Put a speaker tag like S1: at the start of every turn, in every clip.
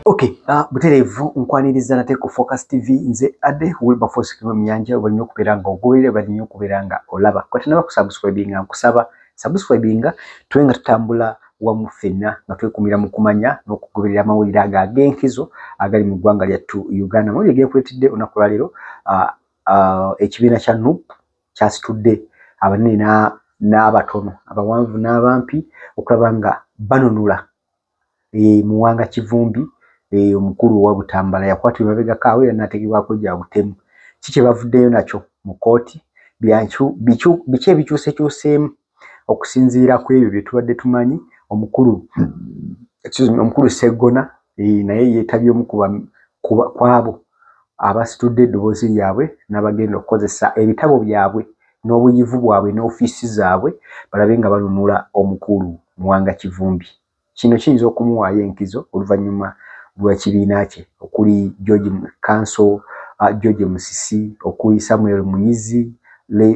S1: Okay, butereevu nkwaniriza nate ku Focus TV. Nze Ade Wilberforce Kimwe Muyanja. Obalina okubeera nga ogoberera, balina okubeera nga olaba. Kwatanaba kusubscribinga, nkusaba subscribinga, tube nga tutambula wamu ffenna nga twekumira mu kumanya n'okugoberera amawulire ago ag'enkizo agali mu ggwanga lyattu Uganda. Amawulire genkuleetedde olunaku lwaleero, ekibiina kya NUP kyasitudde abanene n'abatono, abawanvu n'abampi, okulaba nga banunula Muwanga Kivumbi, omukulu owa Butambala yakwatibwa emabegako awo era n'ateekebwako gya butemu. Ki kye bavuddeyo nakyo mu kkooti? Biki ebikyusekyuseemu okusinziira ku ebyo bye tubadde tumanyi? Omukulu, excuse me, omukulu Sseggona naye yeetabye omu ku abo abasitudde eddoboozi lyabwe n'abagenda okukozesa ebitabo byabwe n'obuyivu bwabwe n'ofiisi zaabwe balabe nga banunula omukulu Muwanga Kivumbi. Kino kiyinza okumuwaayo enkizo oluvannyuma lw'ekibiina kye okuli George Kanso, George Musisi, okuli Samuel Muyizi,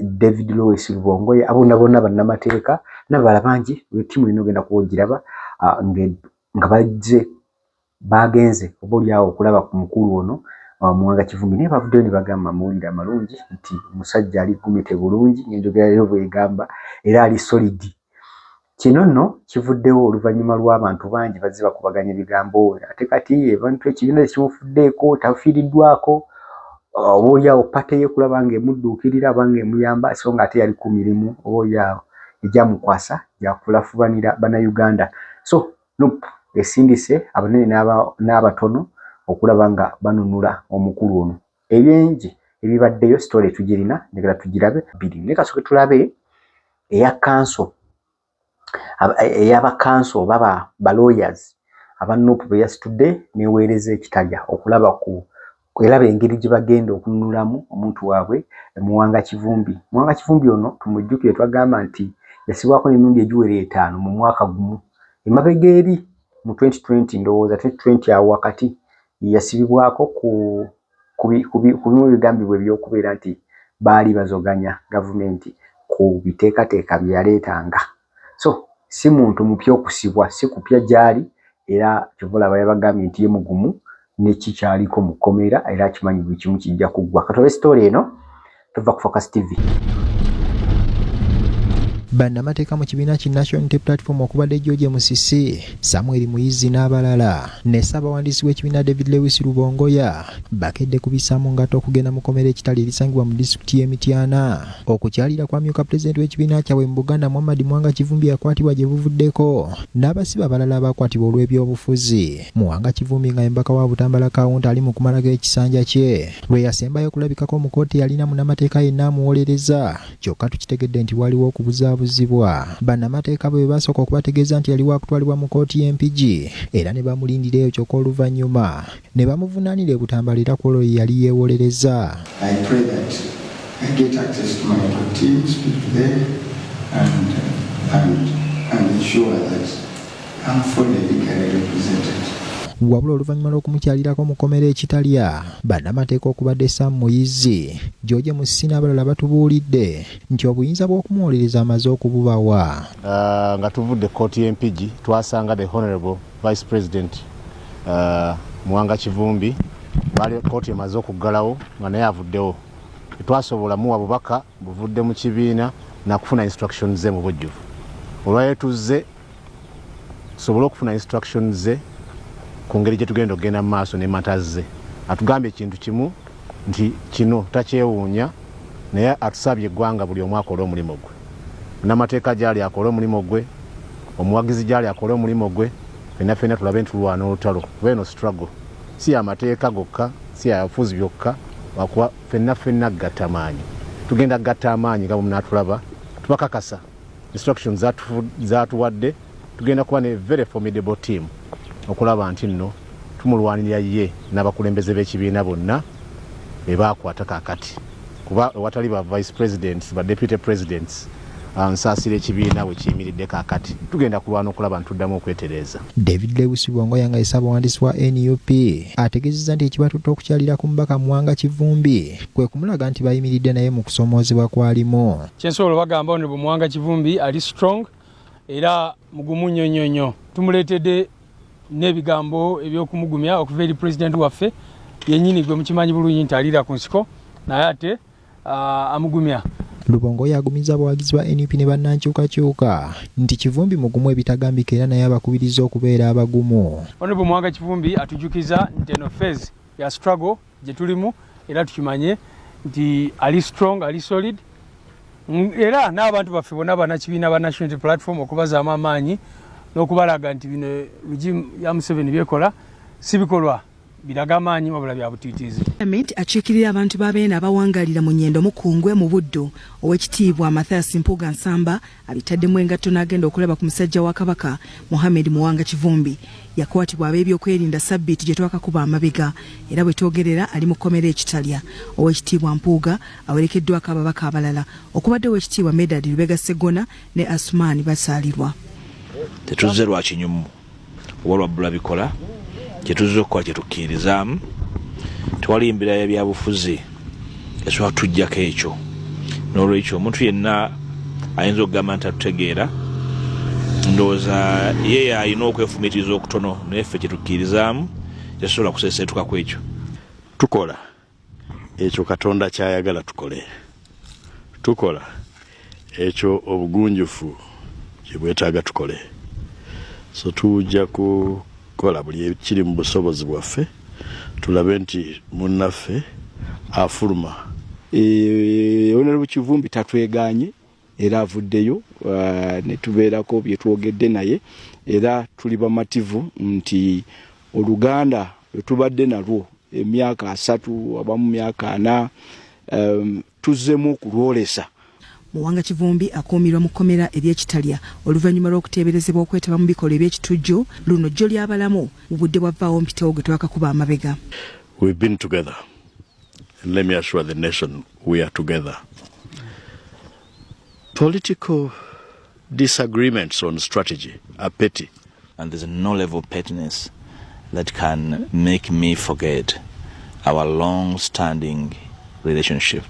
S1: David Lewis Rubongoya, abo bonna bonna bannamateeka n'abalala bangi. Ttiimu erina ogenda kuba ogiraba nga bazze bagenze oba oliawo okulaba ku mukulu ono Muwanga Kivumbi, naye bavuddeyo ne bagamba amawulire amalungi nti omusajja ali gumite bulungi, ng'enjogera leero bw'egamba, era ali solid. Kino nno kivuddewo oluvannyuma lw'abantu bangi bazze bakubaganya ebigambo, ate kati abantu ekibiina tekimufuddeeko, tafiiriddwako oba oliawo party ye kulaba ng'emudduukirira oba ng'emuyamba, so nga ate yali ku mirimu oba oliawo egyamukwasa gyakulafubanira Bannayuganda. So NUP esindise abanene n'abatono okulaba nga banunula omukulu ono. Ebingi ebibaddeyo, story tugirina, njagala tugirabe bbiri, naye kasooke tulabe eya counsel, ey'aba counsel oba ba lawyers aba NUP be yasitudde n'eweereza ekitalya okulaba ku eraba engeri gye bagenda okununulamu omuntu waabwe Muwanga Kivumbi. Muwanga Kivumbi ono tumujjukire, twagamba nti yasibwako n'emirundi egiwera 5 mu mwaka gumu. Emabega eri mu 2020, ndowooza 2020 awo wakati, yasibibwako ku bimu ebigambibwa eby'okubeera nti baali bazoganya gavumenti ku biteekateeka bye yaleetanga. So si muntu mupya okusibwa, si kupya gy'ali, era kyova olaba yabagambye nti ye mugumu nekikyaliko mu kkomera era akimanyi buli kimu kijja kuggwa. Katulabe story eno, tuva ku Focus TV.
S2: Bannamateeka mu kibiina ki National Unity Platform okubadde George Musisi, Samuel Muyizi n'abalala ne ssaabawandiisi w'ekibiina David Lewis Rubongoya bakedde kubissaamu ngatto okugenda mu kkomera ekitali erisangibwa mu disitulikiti y'e Mityana okukyalira kwamyuka pulezidenti w'ekibiina kyabwe mu Buganda, Muhammad Muwanga Kivumbi, yakwatibwa gye buvuddeko n'abasibe abalala abakwatibwa olw'ebyobufuzi. Muwanga Kivumbi nga embaka wa Butambala County ali mu kumalako ekisanja kye lwe yasembayo okulabikako mu kkooti yalina munnamateeka yenna amuwolereza. Kyokka tukitegedde nti waliwo okubuzaabuzibwa. Bannamateeka bwe basooka okubategeeza nti yali wakutwalibwa mu kkooti y'Empigi era ne bamulindira eyo, kyokka oluvannyuma ne bamuvunaanira e Butambala era ku olwo ye yali yeewolereza.
S3: I pray that I get access to my team, speak to them, and ensure that I'm fully legally represented.
S2: Wabula oluvannyuma lw'okumukyalirako mu kkomera ekitalya, bannamateeka okubadde Sam Muyizi, George Musisi n'abalala batubuulidde nti obuyinza bw'okumuwolereza amaze okububawa.
S4: Nga tuvudde kkooti y'Empigi, twasanga the Honorable Vice President Muwanga Kivumbi. Baali kkooti emaze okuggalawo nga naye avuddewo. Tetwasobola muwa bubaka buvudde mu kibiina nakufuna instructions ze mu bujjuvu. Olwaleero tuzze tusobole okufuna instructions ze ku ngeri gye tugenda okugenda mu maaso ne matters ze. Atugambye ekintu kimu nti kino takyewuunya, naye atusabye eggwanga buli omu akole omulimu gwe. Munnamateeka gyali akole omulimu gwe, omuwagizi gyali akole omulimu gwe, fenna fenna tulabe nti tulwana olutalo, kuba eno struggle si yamateeka gokka, si yabufuzi byokka, wakuba fenna fenna gatta amaanyi. Tugenda gatta amaanyi nga bwe munaatulaba. Tubakakasa instructions zatuwadde, tugenda kuba ne very formidable team okulaba nti nno tumulwanirira ye n'abakulembeze b'ekibiina bonna be baakwata kaakati, kuba ewatali ba vice presidents, ba deputy presidents, nsaasira ekibiina bwe kiyimiridde kaakati. Tugenda kulwana okulaba nti tuddamu okwetereeza.
S2: David Lewis Rubongoya nga ye ssaabawandiisi wa NUP ategeezezza nti ekibatutte okukyalira ku mubaka Muwanga Kivumbi kwe kumulaga nti bayimiridde naye mu kusomoozebwa kwalimu.
S5: Kyensobola obagamba, Honorable Muwanga Kivumbi ali strong era mugumu nnyo nnyo nnyo. Tumuleetedde N'ebigambo eby'okumugumya okuva eri pulezidenti waffe yennyini gwe mukimanyi bulungi nti aliira ku nsiko naye ate amugumya.
S2: Lubongoya agumizza abawagizi ba nup ne bannankyukakyuka nti Kivumbi mugumu ebitagambika era naye abakubirizza okubeera abagumu.
S5: Honorable Muwanga Kivumbi atujukiza nti eno phase ya struggle gye tulimu era tukimanye nti ali strong, ali solid era n'abantu baffe bonna bannakibiina ba National Unity Platform okubazaamu amaanyi n'okubalaga nti bino regime ya Museveni byekola si bikolwa biraga amaanyi wabula bya butiitiizi.
S6: Parliament akiikirira abantu ba Beene abawangalira mu Nyendo Mukungwe mu Buddu, Owekitiibwa Mathias Mpuuga Nsamba abitaddemu engatto n'agenda okulaba ku musajja wa Kabaka Mohammed Muwanga Kivumbi. Yakwatibwa ab'ebyokwerinda ssabbiiti gye twakakuba amabega era bwe twogerera ali mu kkomera e Kitalya. Owekitiibwa Mpuuga awerekeddwako ababaka abalala okubadde Owekitiibwa Medard Lubega Sseggona ne Asuman Basaalirwa.
S7: Tetuzze lwa kinyumu oba lwa bbula bikola, kye tuzze okukola kye tukkirizaamu. Tewali mbeera ya byabufuzi esobola kutuggyako ekyo. N'olwekyo omuntu yenna ayinza okugamba nti atutegeera, ndowooza ye yalina okwefumiitiriza okutono, naye ffe kye tukkirizaamu tetusobola kuseeseetuka ku ekyo.
S8: Tukola ekyo Katonda ky'ayagala tukole. Tukola ekyo obugunjufu kye bwetaaga tukole. So tujja kukola buli ekiri mu busobozi bwaffe tulabe nti munnaffe afuluma.
S3: Honorable Kivumbi tatwegaanye era avuddeyo ne tubeerako bye twogedde naye era tuli bamativu nti oluganda lwe tubadde nalwo emyaka 30 abamu myaka 40 tuzzeemu okulwolesa.
S6: Muwanga Kivumbi akuumirwa mu kkomera ery'e Kitalya oluvannyuma lw'okuteeberezebwa okwetaba mu bikolwa eby'ekitujju luno jjo ly'abalamu mu budde bwa vvaawo mpitewo gwe twakakuba amabega.
S8: We've been together and let me assure the nation we are together. Political disagreements on strategy are petty.
S7: And there's no level of pettiness that can make me forget our long-standing relationship.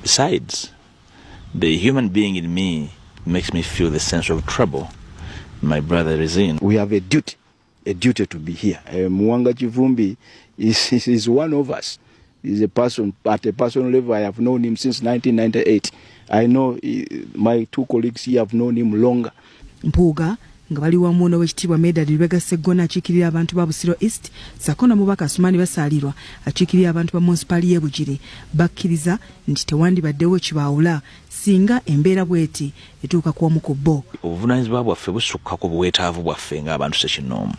S7: Besides, the human being in me makes me feel the sense of trouble my brother is in.
S3: We have a duty to be here. Muwanga Kivumbi is one of us. He's a person, at a personal level, I have known him since 1998. I know my two colleagues here have known him longer.
S6: Mpuuga nga bali wamu n'Owekitiibwa Medard Lubega Sseggona akiikirira abantu ba Busiro East ssaako n'omubaka Asumaani Basaalirwa akiikirira abantu ba munisipaali y'e Bugiri bakkiriza nti tewandibaddewo kibaawula singa embeera bw'eti etuuka ku omu ku bo.
S7: Obuvunaanyizibwa bwaffe busukka ku bwetaavu bwaffe ng'abantu ssekinnoomu.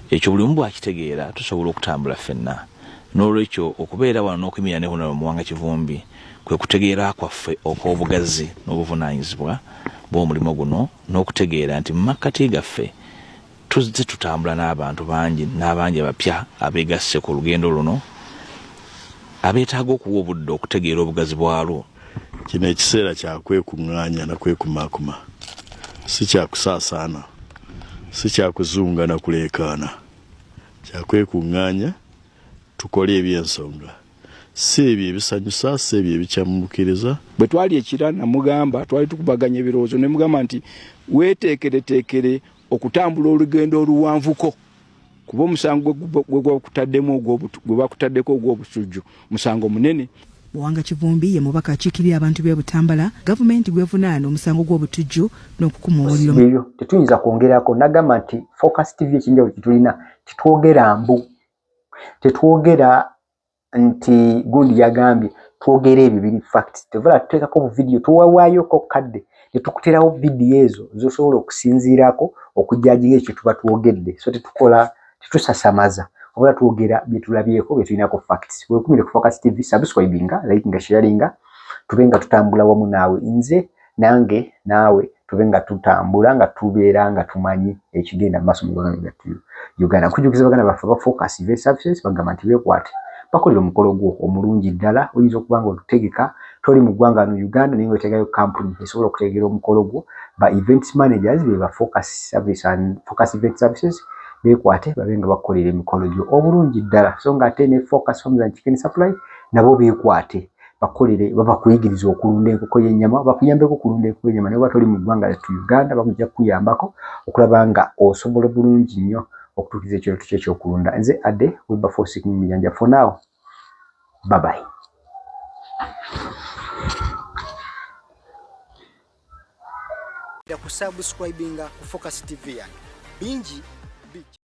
S7: Ekyo buli omu bw'akitegeera tusobola okutambula ffenna. N'olwekyo okubeera wano n'okuyimirira ne Honorable Muwanga Kivumbi kwe kutegeera kwaffe okw'obugazi n'obuvunaanyizibwa bw'omulimu guno n'okutegeera nti mu makkati gaffe tuzze tutambula n'abantu bangi n'abangi abapya abeegasse ku lugendo luno abeetaaga okuwa obudde okutegeera obugazi bwalwo.
S8: Kino ekiseera kya kwekuŋŋaanya na kwekumaakuma, si kya kusaasaana, si kya kuzunga na kuleekaana, kya kwekuŋŋaanya tukole eby'ensonga, si ebyo ebisanyusa, si ebyo ebikyamuukiriza.
S3: Bwe twali ekira namugamba, twali tukubaganya ebirowoozo ne mugamba nti weeteekereteekere okutambula olugendo oluwanvuko kuba omusango gwe bakutaddeko ogw'obusujju musango munene.
S6: Muwanga Kivumbi ye mubaka akiikirira abantu b'e Butambala, gavumenti gwevunaana omusango gw'obutujju n'okukuma omuliro.
S1: Ebyo tetuyinza kwongerako. Nagamba nti Focus TV ekinjawulo kye tulina, tetwogera mbu, tetwogera nti gundi yagambye, twogera ebyo biri facts. Tevala tuteekako bu video, tuwawaayoko kadde ne tukuterawo vidiyo ezo z'osobola okusinziirako okujajinga ekyo tuba twogedde. So tetukola, tetusasamaza, wabula twogera bye tulabyeko, bye tulinako facts. Weekumire ku Focus TV, subscribinga, likinga, sharinga, tube nga tutambula wamu naawe, nze nange naawe tube nga tutambula nga tubeera nga tumanyi ekigenda mu maaso mu ggwanga lyaffe Uganda. Nkujjukiza baganda baffe aba Focus Event Services bagamba nti beekwate bakolera omukolo gwo omulungi ddala. Oyinza okuba nga otutegeka toli mu ggwanga no Uganda naye wetegayo kampuni esobola okutegekera omukolo gwo. Ba events managers be ba Focus Service and Focus Event Services, beekwate babe nga bakukolera emikolo gyo obulungi ddala. So nga ate ne Focus Homes and Chicken Supply nabo beekwate bakolere, babakuyigiriza okulunda enkoko y'ennyama, bakuyambeko okulunda enkoko y'ennyama. Naye oba toli mu ggwanga lyattu Uganda, bakujja kukuyambako okulaba nga osobola bulungi nnyo okutuukiriza ekirooto kye ekyokulunda. Nze Ade Wilberforce Miyanja, for now, bye bye.
S9: Kusubscribinga ku Focus TV yange bingi bijja.